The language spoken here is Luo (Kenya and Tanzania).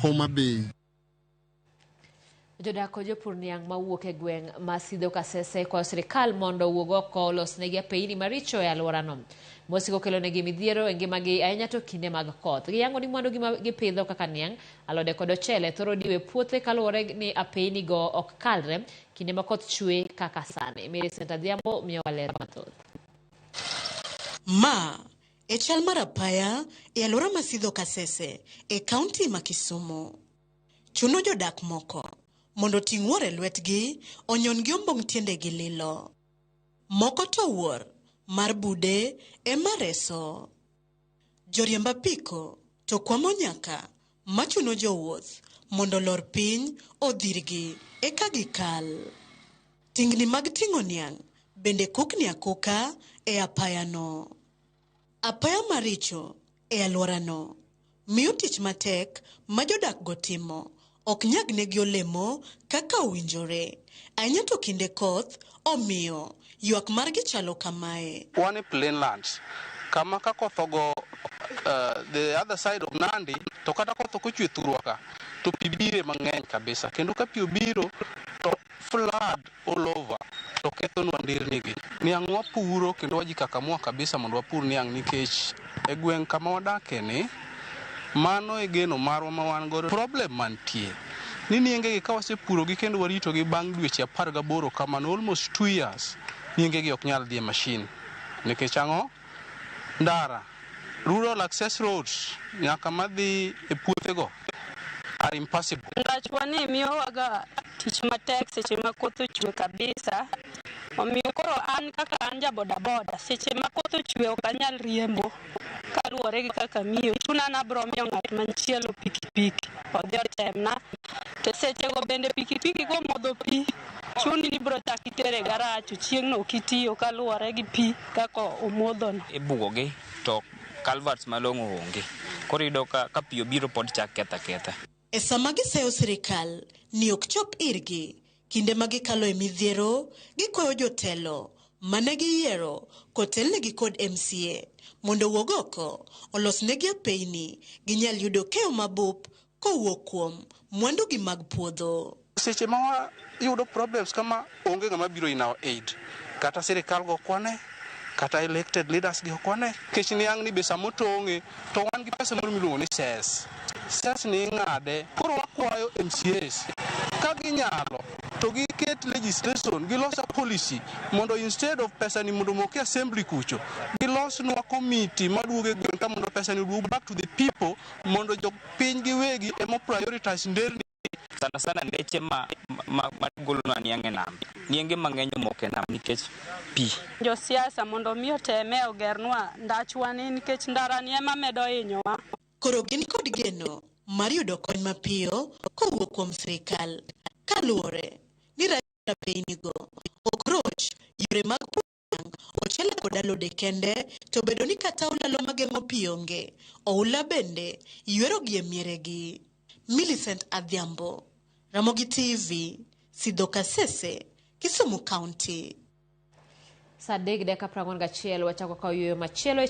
Homa Bay. Jodak kod jopur niang' mawuok e gweng' ma Sidho Kasese kwayo sirikal mondo owuog oko olosnegi apeyini maricho e alworano. Mosiko kelonegi midhiero e ngimagi ahinya to kinde mag koth. Giyango ni mwandugi ma gipidho kaka niang', alode kod ochele thoro diwo e puothe kaluwore ni apeyini go ok kalre kinde ma koth chwe kaka sani. Millicent Adhiambo miyowa ler mathoth. Ma e chal mar apaya e alwora ma Sidho Kasese e kaunti ma Kisumu. Chuno jodak moko mondo oting' wuor e lwetgi onyon gi ombong' tiendegi lilo. Moko to wuor mar bude ema reso. Joriemb apiko to kwamo nyaka machuno jowuoth mondo olor piny odhirgi eka gikal. Tingni mag ting'o niang' bende kukni akuka e apayano. Apaya maricho e alworano miyo tich matek ma jodakgo timo ok nyagnegi olemo kaka owinjore, ahinya to kinde koth, omiyo ywak margi chalo kamae. Wan e plain lands kama ka koth ogo the other side of Nandi to kata koth ok ochwe thurwa ka to pi bire mang'eny kabisa kendo ka pi obiro to flood all over to kethonwa nderni gi. Niang' wapuro kendo wajikakamua kabisa mondo wapur niang' nikech e gweng' kama wadake ni mano e geno marwa ma wan godo. Problem mantie ni nienge gi ka wasepuro gi kendo warito gi bang' dweche 18 kamano, almost 2 years, nienge gi ok nyal dhi e machine. Nikech ang'o? Ndara, rural access roads nyaka madhi e puothego are impassable. Ndachwa ni miyowaga tich matek seche ma koth ochwe kabisa. Omiyo koro an kaka an ja bodaboda, seche ma koth ochwe ok anyal riembo kaluwore gi kaka miyo. Chuna ni abro miyo ng'at machielo pikipiki odhi otemna. To sechego bende pikipiki komodho pi, chuni ni ibro chak itere e garaj to chieng'no ok itiyo kaluwore gi pi kaka omodhono. Ibugogi to culverts malong'o onge. Koro iyudo ka pi obiro pod chak ketho aketha. E sama giseyo sirikal ni ok chop irgi kinde ma gikalo e midhiero, gikwayo jotelo mane giyiero kotelnegi kod MCA mondo owuog oko olosnegi apeyni ginyal yudo keyo mabup kowuok kuom mwandugi mag puodho. Seche ma wayudo problems kama, onge ng'ama biro in our aid. Kata sirikal go ok wane, kata elected leaders gi ok wane. Nikech niang' ni be samotong'e to wan gi pesa moro miluongo ni cess. Cess ni ing'ade. Koro wakwayo MCAs ka ginyalo to giket legislation, gilos a policy mondo instead of pesa ni mondo omoki assembly kucho, gilosnwa committee maduogo e gweng' ka mondo pesa ni oduog back to the people mondo jopiny giwegi ema prioritize nderni. Sana sana ndeche ma golonwa niang' e nam. Nienge mang'eny omoko e nam nikech pi. Josiasa mondo mi oteme ogernwa ndachwa ni nikech ndara ni ema medo hinyowa. Koro gin kod geno mar yudo kony mapiyo kowuok kuom sirikal kaluwore ni rach apeynigo ok roch yore mag pur niang', ochele kod alode kende to bedo ni kata olalo mageng'o pi onge, oula bende ywerogi e mieregi. Millicent Adhiambo, Ramogi TV, Sidho Kasese, Kisumu County. Saa 3:41 wachako kawo yueyo machielo e.